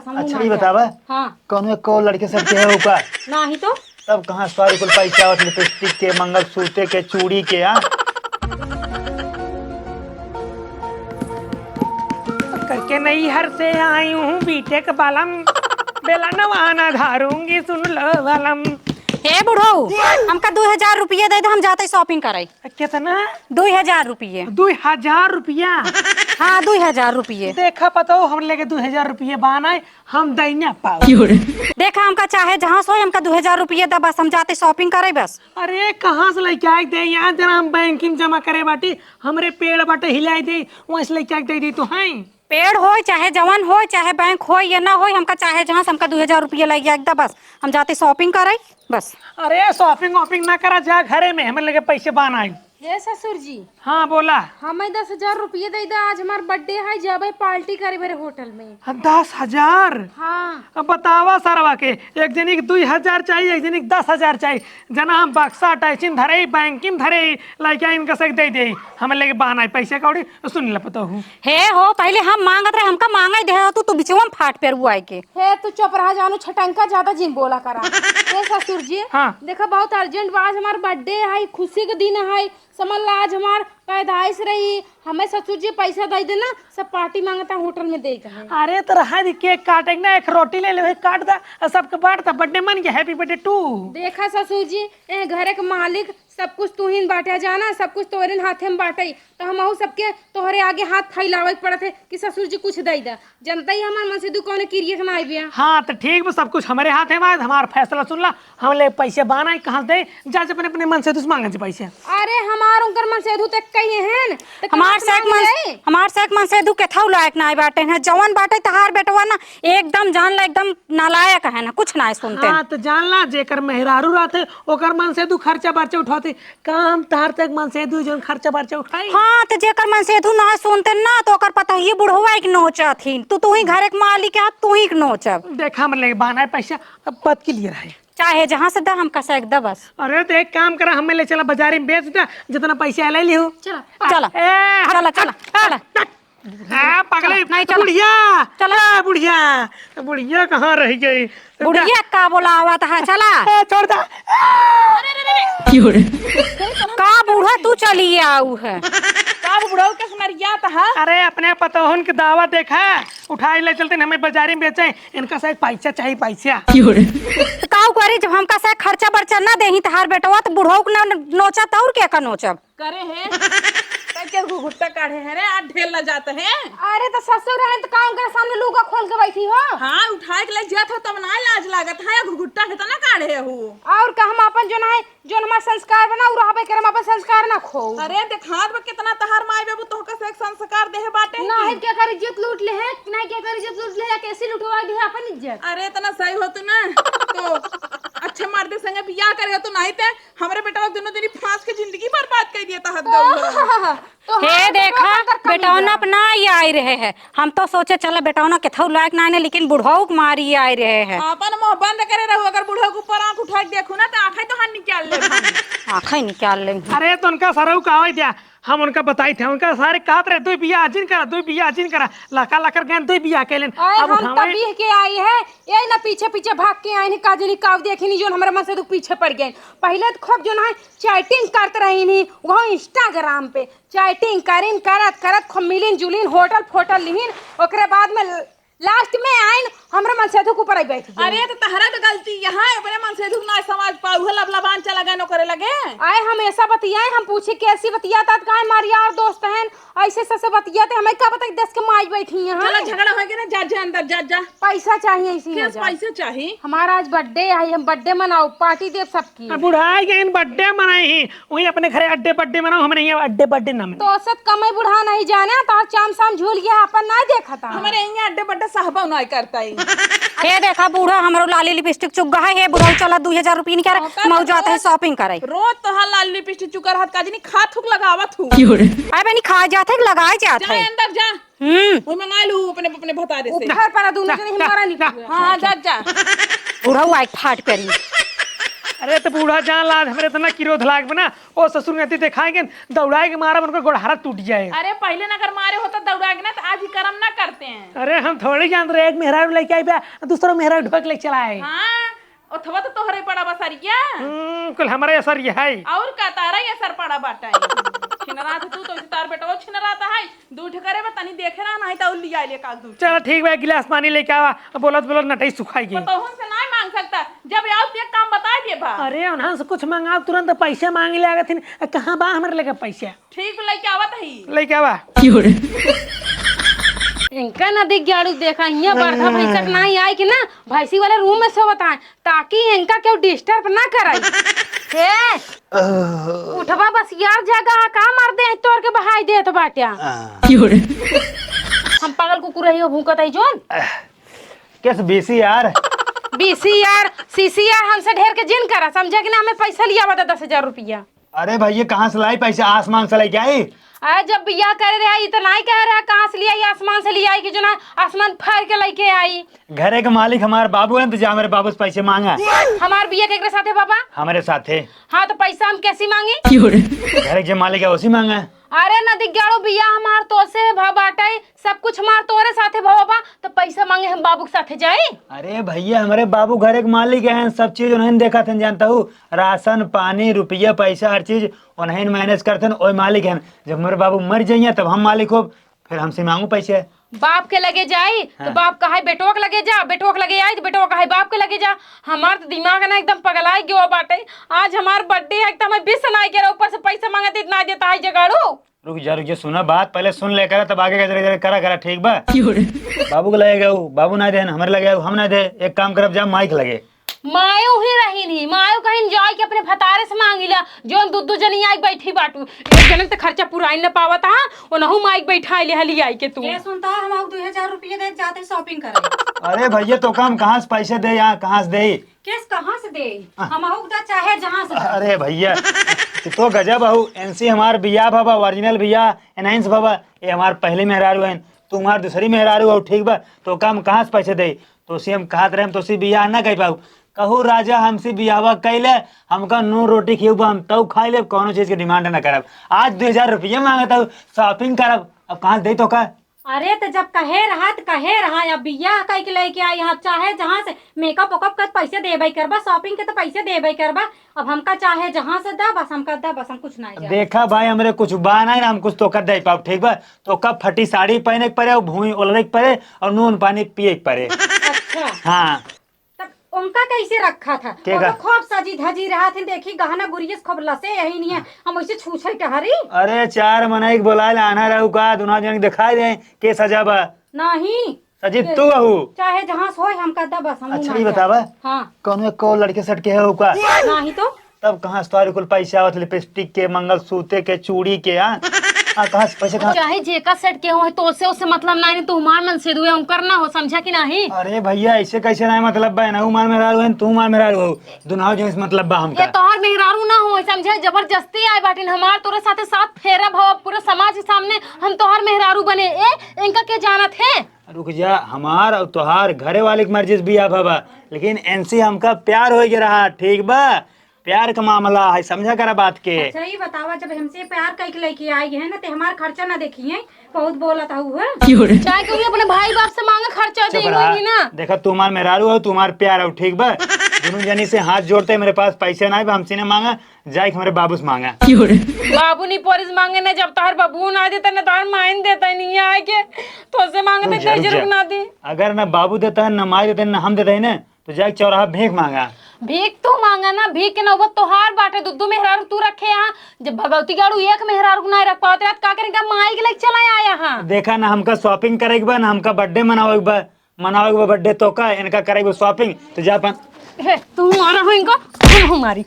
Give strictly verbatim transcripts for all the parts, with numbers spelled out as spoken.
अच्छा, ये बतावा, हाँ। कौनो एको लड़के सब के है ऊपर? नाही तो। तब कहाँ से तोहरे कुल पैसा आवत, लिपस्टिक के, मंगलसूत्र के, चूड़ी के, हाँ? करके नैहर से आई हूँ बीटेक बालम, बेलनवा ना धारूंगी सुन लो बालम। हे बुढ़ऊ, हमका दुई हजार रुपये दे दे, हम जाते shopping करे। कितना? दुई हजार रुपये। दुई हजार रुपया? हाँ, दुई हजार रुपये। देखा पतोहू, हमरे लगे दुई हजार रुपये बानइ, हम दइ ना पाउ। देखा, हमका चाहे जहाँ से होई, हमका दुई हजार रुपये दा बस, हम जाते shopping करे बस। अरे, कहाँ से लइके आइ देइ? यहाँ जना हम बैंक में जमा करे बाटी, हमरे पेड़ बाटे, हिलाइ देइ, वहीं से लइके आइ देइ, देइ तो हैं। पेड़ होई, चाहे जवन होई, चाहे बैंक होई या ना होई, हमका चाहे जहाँ से हमका दुई हजार रुपये लइके आइ दा बस, हम जाते shopping करे बस। अरे, shopping वॉपिंग ना करा, जा घरे में, हमरे लगे पैसे बानइ। हे ससुर जी। हाँ, बोला। हमें दस हजार रुपये दे दा, आज हमार birthday है, जाबे party करे बरे होटल में। हाँ, दस हजार? हाँ। अब बतावा सरवा के, एक जनी के दुई हजार चाहिए, एक जनी के दस हजार चाहिए। जना हम बक्सा अटैची में धरे, बैंक में धरे, लइके इनका से दे दे, हमें लेके बहाना है पैसे कौड़ी। सुन ले पतोहू। हे हो, पहिले हम मांगत रहे, हमका मांगइ देहे हो तू, तू बिचवा में फाट पेरु आइके। हे, तू चुप रहा जानू, छटंका ज्यादा जिन बोला करा। हे ससुर जी, हाँ। देखा, बहुत urgent बा, आज हमार birthday है, खुशी के दिन है, समझ ला, आज हमार पैदाइश रही, हमें ससुर जी पैसा दइ देना, सब party मांगता होटल में देइ का है। अरे, तो रहा दी, cake काटे के ना, एक रोटी ले ले, वही काट दा, और सबके बांट दा, birthday मन के, happy birthday to। देखा ससुर जी, ए घरे के मालिक, सब कुछ तू ही बाटे, जाना, सब कुछ तोरे हाथे में बाटे, तो हमहू सबके तोहरे आगे हाथ फैलावे के पड़त है कि ससुर जी कुछ दइ दा। जनता ही हमार मनसेधू कौने किरिए के नाई बिया। हाँ, तो ठीक बा, सब कुछ हमरे हाथे में आए, हमार फैसला सुन ला, हम ले पैसे बानइ, कहाँ से दे, जा, जा अपने, अपने मनसेधू से मांगे जी पैसे। अरे, हमार उनकर मनसेधू तक कही है न, तो कहाँ हमार से से एक मांग मन-, ले? हमार से एक मनसेधू केथऊ लायक नाई बाटे हैं, जवन बाटे तहार बेटवा ना, एकदम जान ला, एकदम नालायक है ना, कुछ नाई सुनते। हाँ, तो जान ला, जेकर मेहरारू रहते, ओकर मनसेधू खर्चा बर्चा उठाते, का हम तहार तक मनसेधू जौन खर्चा बर्चा उठाई? हाँ, तो जेकर मनसेधू ना सुनते ना, तो ओकर पतोहिए बुढ़वा एक नोचत ही। तू, तू ही घर एक मालिक है, तू ही एक नोचब। देखा, हमरे लगे बानइ पैसा, अब पत के लिए रहे। चाहे जहाँ से दा, हमका से एक दा बस। अरे, तो एक काम करा, हमें ले चला बाजारी में बेच दा, जितना पैसा ले लिहू। चला। चला। ए, हट, चला, चला, हट, चला। हट। आ, पगले, चल, नहीं, चल। बुढ़िया, चल। आ, बुढ़िया, बुढ़िया कहाँ रहि गइ? बुढ़िया का बोलावत है, चला। ए, छोड़ दा। का बूढ़ा तू चली आऊ है? का बुढ़ऊ के सुनरिया त है? अरे, अपने पतोहन के दावा देखा, उठाइ ले चलते हमें बाजारी में बेचे, इनका से पैसा चाही, पैसा। तो काऊ करी, जब हमका से खर्चा बर्चा ना देही तहार बेटवा, तो बुढ़ऊ के ना नोचा, तो और के का नोचब? करे है। तब के घुघुट्टा काढ़े है रे, आज ढेल ना जात है। अरे तो ससुर है तो काम करे, सामने लुगा खोल के बैठी हो। हाँ, उठाए के ले जात हो तब ना लाज लागत है, घुघुट्टा है तो ना काढ़े हो। और का हम अपन जो ना है, जो हमार संस्कार बना, उ रहबे करे, हम अपन संस्कार ना खो। अरे देखात बा कितना तहार माई बाबू तोहका से एक संस्कार देहे बाटे ना कि? है के कर इज्जत लूट ले है, ना के कर इज्जत लूट ले है, कैसे लुटवा दे है अपन इज्जत? अरे इतना सही हो तू ना, तो अच्छे मर्दे संगे बियाह करे हो तू, नहीं ते हमरे बेटवा दुनो जनी फांस के जिंदगी बर्बाद कर दिया तहत गऊ हो। तो हे हाँ, देखा, बेटवा का कमी बेटौना बा। अपना ही आई रहे है। हम तो सोचे चला बेटौना केथऊ लायक ना है, लेकिन बुढ़ऊ के मारी आई रहे है। आपन मुंह बंद करे रहू, अगर बुढ़ऊ के ऊपर आंख उठा के देखू ना तो आंखें तो हम निकाल ले। आंखें निकाल ले। अरे तो उनका सरऊ का आवे दिया, हम उनका बताई थे, उनका सारे कहत रहे दुई बियाह जिन करा, दुई बियाह जिन करा, लका लकर गए दुई बियाह कैलेन। आए अब हम उठावे। तबीह के आई है, यही ना पीछे पीछे भाग के आई नहीं, काजनी काव देखी नहीं जो हमारे मन से तो पीछे पड़ गए। पहले तो खूब जो ना है चैटिंग करत रही नहीं, वो Instagram पे चैटिंग करिन, करत करत खूब मिलिन जुलिन, होटल फोटल लिहिन, ओकरे बाद में लास्ट में आइन हमरे मनसेधु के ऊपर आई बैठ गई। अरे तो तहरा तो गलती यहाँ है, अपने मनसेधु के ना समझ पाऊ है, लबलबान चला गए ओकरे लगे। आए हम ऐसा बतियाए, हम पूछे कैसी बतियाता, तो काहे मारी और दोस्त हैं, ऐसे ऐसे बतियाते, हमें का पता कि दस के माई बैठी हैं। चलो झगड़ा हो गया ना, जा जा अंदर जा जा। पैसा चाहिए इसी में जा। पैसा चाहिए? हमारा आज बर्थडे है, हम बर्थडे मनाओ, पार्टी देव सबकी। अब बुढ़ाई गए, बर्थडे मनाई ही, वहीं अपने घरे अड्डे बड्डे मनाओ, हमरे यहाँ अड्डे बड्डे ना मनाओ। तो औसत कमाई बुढ़ा नहीं जाने, तार चाम साम झूल गया, अपन ना देखा था। हमारे यहाँ अड्डे बड्डे साहबा ना करता है। हे देखा बूढ़ा, हमरो लाली लिपस्टिक चुग गहा है, हे बुढ़ऊ चला दू हजार रुपये निकाल, हाँ, का मऊ जात है शॉपिंग करे। रोज तो हाँ लाली लिपस्टिक चुका रहत, काजनी खा थूक लगावत हूँ। अरे बहनी खा जात है, लगाए जात जा है। अंदर जा। हम्म। वो मंगा लू अपने, अपने भतारे से। घर पर दोनों जने हमारा नहीं पूरा। हाँ, जा, जा। बुढ़ऊ आई फाट करी। अरे तो बूढ़ा जान ला, आज हमरे इतना किरोध लाग बा ना, ओ ससुर नती देखाएंगे, दौड़ाए के मारा उनका गोड़हारा टूट जाए। अरे पहिले न अगर मारे होता दौड़ाए के ना तो आज ही करम ना करते हैं। अरे हम थोड़ी जानत रहे, एक मेहरारू लेके आई बा, दूसरा मेहरारू ढोक ले चलाए। हाँ, ओथवा तो तोहरे पड़ा बा सरिया। हम्म, कुल हमारे असर ये है। और का तारा ये असर पड़ा बाटे। छिनरात तू तो तार बेटवा छिनरात है। दू ठे करे बा, तनी देखे रहा, नहीं तो लिया ले काल दू। चल ठीक बा, एक गिलास पानी लेके आवा। बोलत बोलत नटई सुखाई गई। पतोहन से नहीं मांग सकता, जब आओ तो एक काम बता दे बा। अरे उन्हां से कुछ मंगाओ, तुरंत पैसे मांगे लागत हिन। कहाँ बा हमरे लगे पैसे? ठीक बा, लेके आवत ही। लेके आवा। इनका ना दिख ग्याड़ू, देखा हियाँ बरधा भैंसक नहीं आई कि ना, भैंसी वाले रूम में सोवत आए। ताकि इनका केहू disturb ना कराई। ए, उठवा बस यार, जगह है का, मार दे तोर के बहाई देत बाट्या। हम पागल कुकुर रही हो भूकत आई जोन। केस बीसी यार। बीसी यार, सीसी यार, हमसे ढेर के जिन करा, समझे कि ना, हमें पैसा लिया बता दस हजार रुपया। अरे भैया, कहाँ से लाई पैसा? आसमान से लेके आई? अरे, जब बियाह करे रहे, ई तो नाई कहे रहे, कहाँ से लियाई? आसमान से लियाई कि जो ना, आसमान फाड़ के लेके आई। घरे के मालिक हमार बाबू हैं, तो जा मेरे बाबू से पैसे मांगा। हमार बियाह केकरे साथे बाबा? हमारे साथे। हाँ, तो पैसा हम कैसी मांगी? घरे के जे मालिक है, उसी मांगा। अरे, नदी गाड़ो, बियाह हमार तो से भा बाटे, सब कुछ हमार तोरे साथे भवा बा, तो पैसा मांगे हम बाबू के साथे जाई? अरे भैया, हमरे बाबू घरे के मालिक हैं, सब चीज उन्हें देखत हैं, जानता हूँ, राशन पानी, रुपया, पैसा, हर चीज उन्हें manage करत हैं, ओए मालिक हैं। जब हमरे बाबू मर जाइए, तब हम मालिक होब, फिर हमसे मांगू पैसे। बाप के लगे जाई, तो हाँ। बाप कहे बेटवा के लगे जा, बेटवा के लगे आई, तो बेटवा कहे बाप के लगे जा। हमार तो दिमाग ना एकदम पगलाई गयो बाटे। आज हमार birthday है, एकदम बिस नाई के ऊपर से पैसा मांगत, इतना देता है जगाड़ू। रुक जा, रुक जा, सुना बात, पहले सुन ले करा, तब आगे का जरा, जरा करा, करा, ठीक बा? बाबू के लगे गऊ, बाबू ना देहन, हमरे लगे आऊ, हम ना दे। एक काम करब, जा माई के लगे। मायो ही रही नहीं, मायो कहीं जाए के अपने भतारे से मांगी ला, जोन दू दू जनी आई बैठी बाटू। एक जने तो खर्चा पुराई न पावत हा, ओनहु माई के बैठा ले हली आई के तू। ये सुनता, हम आऊ दो हजार रुपये दे जाते shopping करे। अरे भैया, तो काम कहाँ से पैसे दे, यहाँ कहाँ से दे? केस कहाँ से दे? हाँ। हम आऊ तो चाहे जहाँ से दे। अरे भैया, तू तो गजब हऊ। एनसी हमार बियाह बाबा, original बियाह, एनहांस बाबा। ये हमार पहली मेहरारू है, तू हमार दूसरी मेहरारू हो, ठीक बा? तो काम कहाँ से पैसे दे? तो सी हम कहत रहे, हम तो सी बियाह ना कर पाऊ। कहू राजा, हमसे बियाहवा कैले, हमका नून रोटी खियबा, हम तऊ खाई लेब, कौनो चीज के demand ना करब। आज दो हजार रुपये मांगत हऊ, shopping करब, अब कहाँ से दे तो का? अरे, त जब कहे रहा, त कहे रहा, अब बियाह कई के लेके आई, अब चाहे जहाँ से makeup वेकअप का पैसे देबे करबा, shopping के त पैसे देबे करबा, अब हमका चाहे जहाँ से दा, बस हमका दा, बस हम कुछ नहीं जाने। देखा भाई, हमरे कुछ बा नहीं ना, हम कुछ तोका दे पाउब, ठीक बा? तोका फटी साड़ी पहने के परे, और भूई ओलरे के परे, और नून पानी पिए के परे। अच्छा। हाँ। तब उनका कैसे रखा था? के वो का? तो खूब सजी धजी रहा थे, देखी गहना गुरियस खूब लसे यही नहीं है, हम वैसे छूछे टहरी। अरे चार मनई के बोलाए ला आना रहू का, दुना जन के दिखाई दे, के सजा बा? नहीं। सजी के तू हऊ? चाहे जहाँ से होए, हमका दा बस, हम अच्छा, ना ये जाए। बतावा। हाँ। कौनो को लड़के सटके है का? नहीं तो। तब कहाँ से तोहरे कुल पैसा आवत, lipstick के, मंगलसूत्र के, चूड़ी के, हाँ? हाँ, कहाँ से पैसे कहाँ? चाहे जेका सेट के हो, तो से, उससे मतलब नहीं, तू हमार मन से दुए उनकर ना हो, समझा कि नहीं? अरे भैया, ऐसे कैसे नहीं मतलब बा? ना हमार मेहरारू है, तू हमार मेहरारू हो, दुनाव जने से मतलब बा हमका। ये तोहर मेहरारू ना हो, समझे? जबरदस्ती आए बाटिन हमार तोरे साथे साथ फेरा भवा पूरे समाज के सामने हम तोहर मेहरारू बने। ए, इनका के जानत है? रुक जा, हमार और तोहार घरे वाले के मर्जी से बियाह भवा, लेकिन एनसी हमका प्यार हो गया रहा, ठीक बा? प्यार का मामला है, समझा करा बात के। अच्छा, ये बतावा, जब हमसे प्यार कइके लेके आई है ना, ते हमार खर्चा ना देखी है, बहुत बोलत हऊ है। चाहे क्यों अपने भाई बाप से मांगे खर्चा चुप दे रहा। वही ना। देखा, तू हमार मेहरारू हो, तू हमार प्यार हो, ठीक बा? दोनों जनी से हाथ जोड़ते, मेरे पास पैसे ना है, हमसे ना मांगा, जाए के हमारे बाबू से मांगा। बाबू नहीं पोरिस मांगे ना, जब तोहर बाबू ना देते ना तोहर माइन देते नहीं आए के, तो से मांगते रुक जा, कैसे रुक जा। रुक ना दी। अगर ना बाबू देता है, ना माई देते हैं, ना हम देते हैं ना, तो जाके चौराहा भीख मांगा। भीख तू मांगा ना, भीख के नौबत तोहार बाटे, दुद्दू मेहरारू तू रखे यहाँ। जब भगवती गाड़ू एक मेहरारू ना रख पावत रहत, का करें, का माई के लेके चला आया यहाँ। देखा ना, हमका shopping करे के बा, ना हमका birthday मनावे के बा, मनावे के बा birthday तो का, इनका करे के बा shopping, तो जा अपन। हे, तू मारा हो इनको, तू हूँ मारी।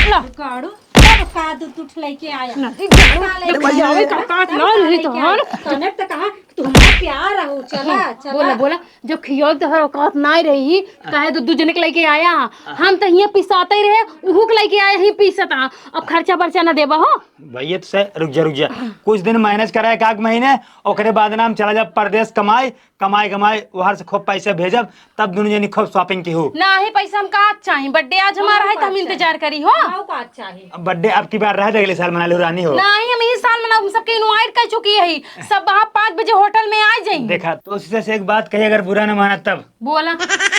ला। गाड़ू, तब का दूध उठ लेके आया। ना, दी गाड़ू, का लेके जब भैया आवे आया? का काट तब ना, का नहीं तो लेके हर। आया? तने तो कहा, तुम्हारा प्यार हो, चला, हाँ, चला। बोला, बोला, जो खियोल तो हर औकात ना रही, काहे दो, दो जने के लेके आया, हाँ। हम तो हियाँ पिसाते ही रहे, उहू के लेके आया, ही पीसत, हाँ। अब खर्चा बर्चा ना देबा हो। भैया, तो से, रुक जा, रुक जा। कुछ दिन manage कराए, एक आध महीने, ओकरे बाद ना हम चला जाब परदेस कमाए, कमाए, कमाए, वहाँ से खूब पैसा भेजब, तब दुनू जनी खूब shopping की हो। नाही, पैसा हमका आज चाही, birthday आज हमारा है, तो हम इंतजार करी हो। हमका आज चाही। अब birthday अब की बार रहे, अगले साल मना लो रानी हो। नाही, हम यही साल मनाओ, हम सबके invite कर चुकी है, सब वहाँ पाँच बजे होटल में आ जाएंगे। देखा, तो उससे से एक बात कही, अगर बुरा ना माना तब। बोला।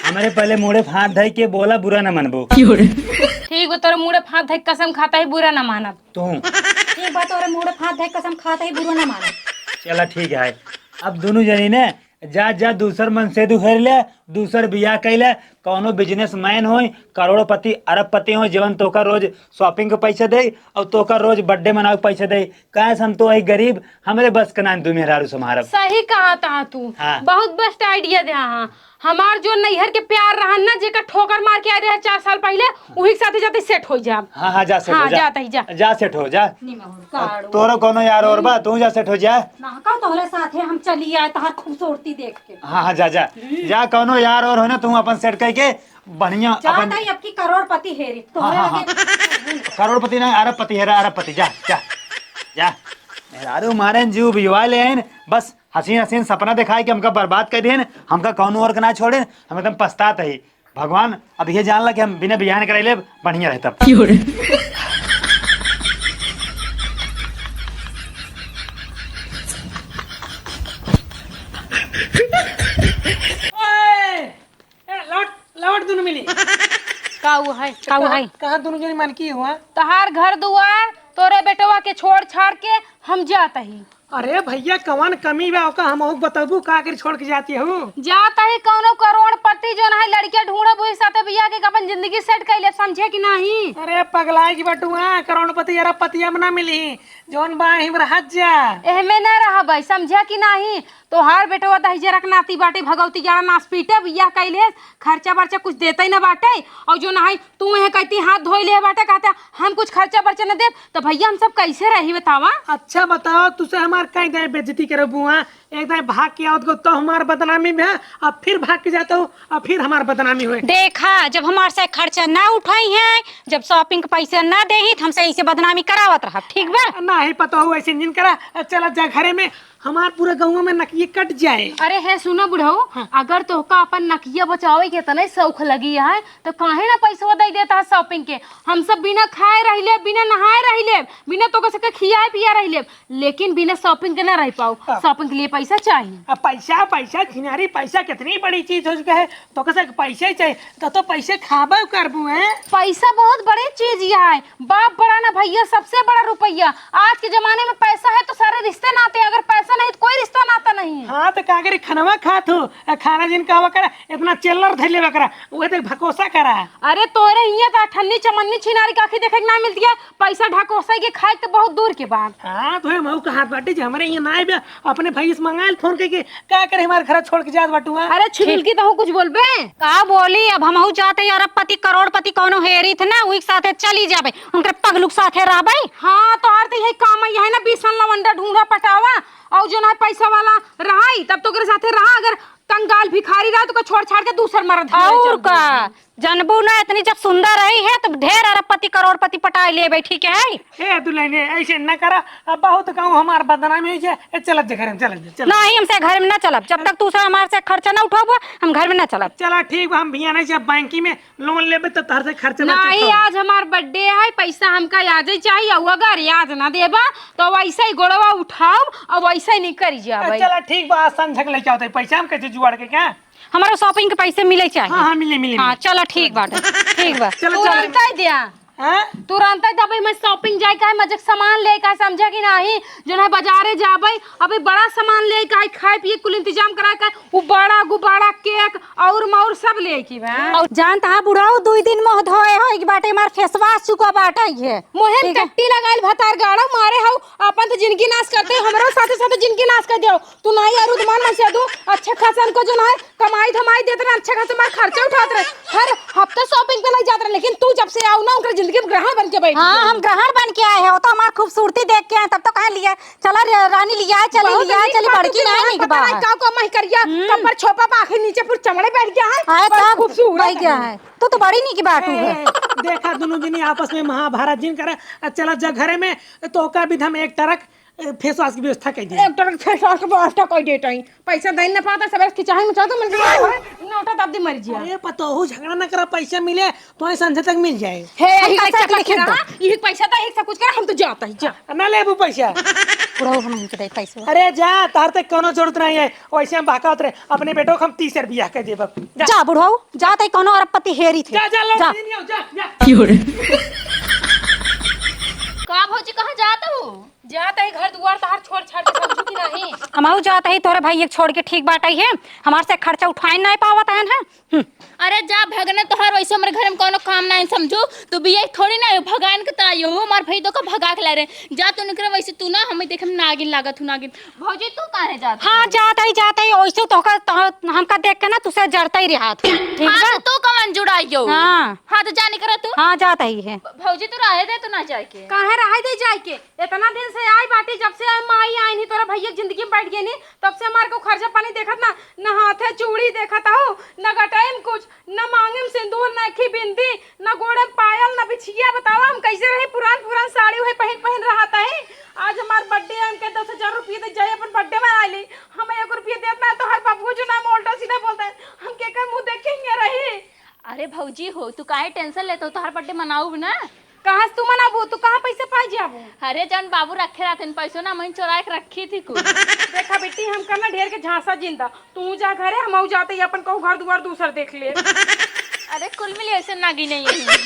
हमरे पहले मुड़े पे हाथ धइ के बोला, बुरा ना मानबो। ठीक बा, तोरे मुड़े पे हाथ धइ के कसम खाता ही, बुरा ना मानब। तू। ठीक बा, तोरे मुड़े पे हाथ धइ के कसम खाता ही, बुरा ना मानब। चला ठीक है, अब दुनू जनी ने जा, जा, दूसर मनसेदू हेर ले, दूसर बियाह कइ ले, कौनो businessman होई, करोड़पति, अरबपति होई, जवन तोका रोज shopping के पैसा देई और तोका रोज birthday मनावे के पैसा देई। काहे से हम तो वही गरीब, हमरे बस के ना दू मेहरारू संभारब। सही कहा था तू, हाँ। बहुत best idea दे। हाँ, हमार जो नैहर के प्यार रहन ना, जेकर ठोकर मार के आए रहे चार साल पहले, वही के साथे जाते set हो जाब। हाँ, हाँ, जा set हाँ, हो जा। जाता ही जा। जा set हो जा। निमहूर काड़ू। तोरो कौनो यार और बा, तू जा set हो जा। ना का तोहरे साथे हम चली आए, तहार खूबसूरती देख के। हाँ, हाँ, जा, जा। हम्म। जा, कौनो यार और हो ना, तू अपन set करके बढ़िया जा अपन ताई, अब की करोड़पति हेरी। हाँ, तोहरे हाँ, आगे हाँ। करोड़पति ना, अरबपति हेरा, अरबपति, जा, जा, जा। मेहरारू मारे जीव बिजवा ले आइन, बस हसीन हसीन सपना दिखाए कि हमका बर्बाद कर देन, हमका कौनो और के ना छोड़ेन, हम एकदम पछतात ही। भगवान, अब ये जान ला कि हम बिना बियाह न कराई लेब, बढ़िया रहता। की हो रे? ओए! ए, लौट, लौट दुनू मिली। का हुआ है? का हुआ है? कहाँ, कहाँ दुनू जनी मन की हुआ? तहार घर दुआर, तोरे बेटवा के छोड़ छाड़ के हम जात ही। अरे भैया, कवन कमी बा ओका, हमहू के बतबू का करी छोड़ के जाती हूँ? जात ही कौनो करोड़पति जो ना है, लड़किया ढूंढब, वही साथे बियाह के अपन जिंदगी set कर ले, समझे कि नहीं? अरे पगलाई की बटुआ, करोड़पति अरबपति अब ना मिली, जौन बा हिम रहत जा। एहमे ना रहबै, समझे कि नहीं? तोहार बेटवा दहिजरा के नाती बाटे, भगवती जाड़ा नास पीटे, बियाह कइले, खर्चा बर्चा कुछ देते ही ना बाटे, और जो ना है तू यहाँ कहती हाथ धोई ले बाटे, कहता हम कुछ खर्चा बर्चा न देब, तो भैया हम सब कैसे रही बतावा? अच्छा बताओ, तुसे हमार काहे दाएं बेइज्जती करे बुआ? एक दाएं भाग के आवत को तो हमार बदनामी में है, अब फिर भाग के जाता हूँ, अब फिर हमार बदनामी हुए। देखा, जब हमार से खर्चा ना उठाई है, जब shopping के पैसा ना दे ही, तो हमसे ऐसे बदनामी करावत रहा, ठीक बा? नहीं पता हो ऐसे जिन करा, चला जा घरे में, हमार पूरा गौवा में नकिये कट जाए। अरे हे सुनो बुढ़ऊ, हाँ। अगर तोहका अपन नकिया बचावे के इतने शौक लगी है, तो काहे ना पैसवा दे देता है shopping के? हम सब बिना खाए रह लेब, बिना नहाए रह लेब, बिना तोका सबके खियाए पिया रह लेब, लेकिन बिना shopping के ना रह पाओ। हाँ। Shopping के लिए पैसा चाहिए। अब पैसा, पैसा, छिनारी, पैसा कितनी बड़ी चीज हो चुका है, तोका सब पैसे ही चाहिए, तो, तो पैसे खाबे करबू, हैं? पैसा बहुत बड़ी चीज है, बाप बड़ा ना भैया, सबसे बड़ा रुपया। आज के जमाने में पैसा है तो सारे रिश्ते नाते हैं, अगर पैसा नहीं तो कोई रिश्ता नाता नहीं है। हाँ, तो का करी, खनवा खात हो, आ खाना जिन कहवा करा, इतना चिल्लर धइले बकरा, उहे देख भकोसा करा। अरे तोरे हियां तो अठन्नी चमन्नी छिनारी काखी देखे के ना मिलती है, पैसा ढकोसा के खाए तो बहुत दूर के बात। हाँ, तो हम का हाथ बाटे जे हमरे हियां ना आइबे, अपने भाई से मंगाइल फोन करके, का करे हमारे घर छोड़ के जात बाटू, हाँ? अरे छिलकी तो कुछ बोलबे। का बोली, अब हमहू जाते अरबपति करोड़पति कौनो हेरी थे ना, उही के साथे चली जाबे, उनकर पगलू के साथे रहबे। हाँ, तोहार तो यही काम है, यही ना बीस लवंडा ढूंढा पटावा, और जो ना पैसा वाला रहाई, तब तो ओकरे साथे रहा, अगर कंगाल भिखारी रहा तो ओकर छोड़ छाड़ के दूसर मरद धरे और चल का। जाई। जनबू ना, इतनी जब सुंदर रही है, तो ढेर अरबपति करोड़पति पटाए लेबे, ठीक है? ए दुल्हनिया, ऐसे न करा, अब बहुत कहूँ हमार बदनामी हो जाए। ए, चलत जा घरे में, चलत जा, चलत जा। नहीं, हमसे घर में ना चलब, जब तक तू से हमार से खर्चा ना उठाबो, हम घर में ना चलब। चला ठीक बा, हम बिहाने से बैंकी में loan लेबे तो तोहर से खर्चा बर्चा नहीं, उठाओ। आज हमार birthday है, पैसा हमका आज ही चाहिए, और अगर आज ना देबा तो वैसे ही गोड़वा उठाओ और वैसे ही निकल जाबे। चला ठीक बा, आज संझक लेके आओ तो पैसा हम कैसे जुगाड़ के क्या? हमारे shopping के पैसे मिले चाहिए। हाँ, हाँ, मिले, मिले, हाँ, मिले। चला, ठीक बाटे, ठीक बा। चलो, चलो। तुरंत ही दिया। हाँ? तुरंत ही दबे में shopping जाए का है, मजे के सामान ले का है, समझे कि नहीं? जो है बाजारे जाबे, अबे बड़ा सामान ले का है, खाए पिए कुल इंतजाम कराए का है, वो बड़ा गुब्बारा, cake और मौर सब ले की बा। और जानत हा बुढ़ऊ, दुई दिन मुँह धोए हो, एक बाटे हमार face wash चुका बाटे है। मुँहे में ठीक है। टट्टी लगाइल भतार गाड़ा मारे हो, अपन तो जिंदगी नाश करते हो, हमरो साथे साथे जिंदगी नाश कर दियो। तू नाही यार, उदमान मत से दू, अच्छा खासा हमको जो ना है, कमाई धमाई देत रहे, अच्छा खासा हमार खर्चा उठात रहे। हर हफ्ता shopping पे नहीं जात रहे, लेकिन तू जब से आओ ना, उनकर लेकिन ग्रहण बन के बैठ हाँ, गई। हम ग्रहण बन के आए हैं, वो तो हमार खूबसूरती देख के आए, तब तो कहे लिया, चला रे, रानी लिया चली, बहुत लिया नीक चली, बात बड़की है, नहीं, नहीं, पता बाहर। नहीं का, का मही करिया, हम्म। कमर छोपा बा, आखिर नीचे पूरा चमड़े बैठ गया है, आए बड़ तब खूबसूरत बैठ गया है। है। तू तो बड़ी नीक बाटू है। ए, देखा, दोनों जनी आपस में महाभारत जिन करे, आ, चला जा घरे में, तो का विध हम एक टरक, ए, face wash की व्यवस्था कर दे। एक टरक face wash की व्यवस्था कर देता ही। पैसा दे न पाता, सबेरे खिंचाई में चल तो मिल जाए। नोटा तब दी मर जिया। अरे, पतोहू झगड़ा न करा, पैसा मिले, तो ही संझा तक मिल जाए। हे, हम यही पैसा पैसा के लिख रहा, दो। यही पैसा तो यही सब कुछ कर, हम तो जाता ही, जा। ना लेबू पैसा। बुढ़ऊ हम नहीं दे पैसा। अरे जा, तार तक कोनो जरूरत नहीं है। वैसे हम बहकावत रहे, अपने बेटो को हम तीसर बियाह कर देब। जा। जा बुढ़ऊ, जा तई कोनो अरबपति हेरी थे। जा, जा, लौट जा। के नहीं आओ, जा, जा। का भौजी, कहाँ जात हो? जात ही घर दुआर तहार छोड़ छाड़ के, समझू कि नहीं? हमहू जात ही तोरे भाई एक छोड़ के, ठीक बात ही है, हमार से खर्चा उठाए नहीं पावत है, हैं? हम्म। अरे जा भगने, तोहर वैसे हमरे घर में कोनो काम नहीं, समझू। तू भी यही थोड़ी ना हो, भगान के तो आई हो, हमार भाई तो का भगा के ला रहे। जा तू निकरे, वैसे तू ना हमें देखे में नागिन लागत हूँ, नागिन। भौजी, तू काहे जात हाँ, हो? जात ही, जात ही। ओइसे तो का, तो हमका देख के ना तुसे जरता ही रहा था। ठीक हाँ, बा? तो तू कवन जुड़ाई हो? हाँ। हाँ, तो जा निकरा तू। हाँ, जात ही है। भ-, भौजी, तू रहे दे, तू ना जाए के। काहे रहे दे जाए के? इतना दिन से आई बाटी, जब से माई आई नहीं, तोरा भैया के जिंदगी में बैठ गई नहीं, तब से हमार को खर्चा पानी देखत ना, न हाथे चूड़ी देखत हो, न गटाई में कुछ, न मांगे में सिंदूर, न अखी बिंदी, न गोड़े में पायल, न बिछिया। बतावा, हम कैसे रही? पुरान पुरान साड़ी वही पहिन पहिन रहत है। आज हमार birthday है, हमके दस हजार रुपये दे जाए, अपन birthday मना ली। हम एक रुपये देत ना, तो हर बाबू जो नाम उल्टा सीधा बोलता है, हम के कर मुंह देख के हियां रही? अरे भौजी हो, तू काहे tension लेत हो? तोहार birthday मनाउब ना। कहाँ से तू मनाबू? तू कहाँ पैसे पाई जाबू? अरे जौन बाबू रखे रहथिन पैसो ना, मैं चोराए के रखी थी कुछ। देखा बेटी, हम करना ढेर के झांसा जिंदा। तू जा घरे, हम जाते ही अपन कहू घर दुआर दूसर देख ले। अरे कुल मिली ऐसे नागी नहीं है।